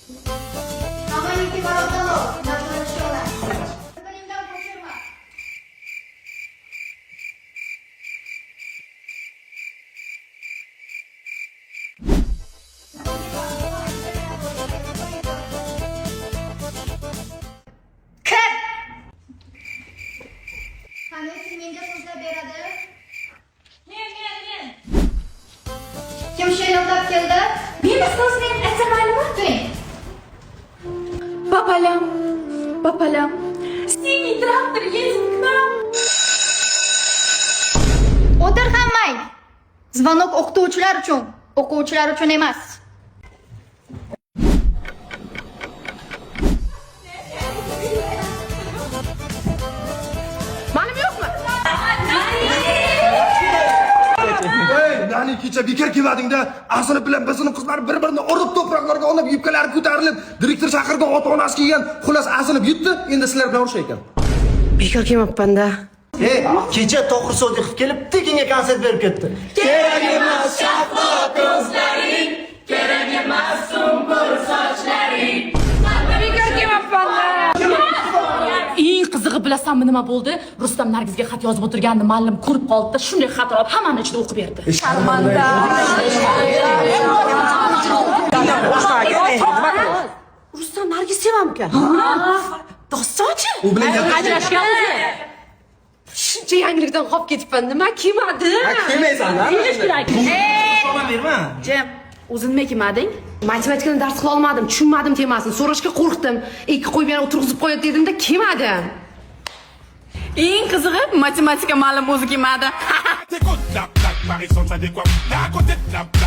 Hammaniki barakalo, nazoratchi ona. Bir-biringdan qochirma. Kir! Qani, kim menga so'zlab beradi? Men, men, men. Kim she'r yodlab keldi? Men, ustoz, men aytsam maylimi? Turing. По полям, по полям. Синий трактор едет к нам. O'tir hammang. Звонок o'qituvchilar uchun, o'quvchilar uchun emas. Ma'lum yo'qmi? Ey, nani, kecha bekor kelmadingda. A sinf bilan B sinf qizlari bir-birini urib, to'proqlarga olib, yubkalari ko'tarilib, direktor chaqirgan, ota-onasi kelgan. Xullas, A sinf yutdi, endi sizlar bilan urush ekan. Bekor kelmabman-da. E, kecha Tohir Sodiqov kelib, tekinga konsert berib ketdi. Kerak emas shahlo ko'zlaring, kerak emas sumbul sochlaring. Bekor kelmabman-da. Eng qizig'i, bilasanmi, nima bo'ldi? Rustam Nargizga xat yozib o'tirganini muallim ko'rib qoldi-da, shunday xat olib, hammani ichida o'qib berdi. Sharmanda. Rustam Nargiz sevamkan? Dostonchi? U bilan gap Ajrashgan o'zi. Shuncha yangilikdan qolib ketibman. Nima kelmadi? Kelmaysan, Kelish kerak. Jim, o'zi nima kelmading? Matematikadan dars qila olmadim, tushunmadim temasini. So'rashga qo'rqdim. Ikki qo'yib yana o'tirg'izib qo'yadi dedim-da, kelmadim. Eng qizig'i, matematika muallim o'zi kelmadi. La, la,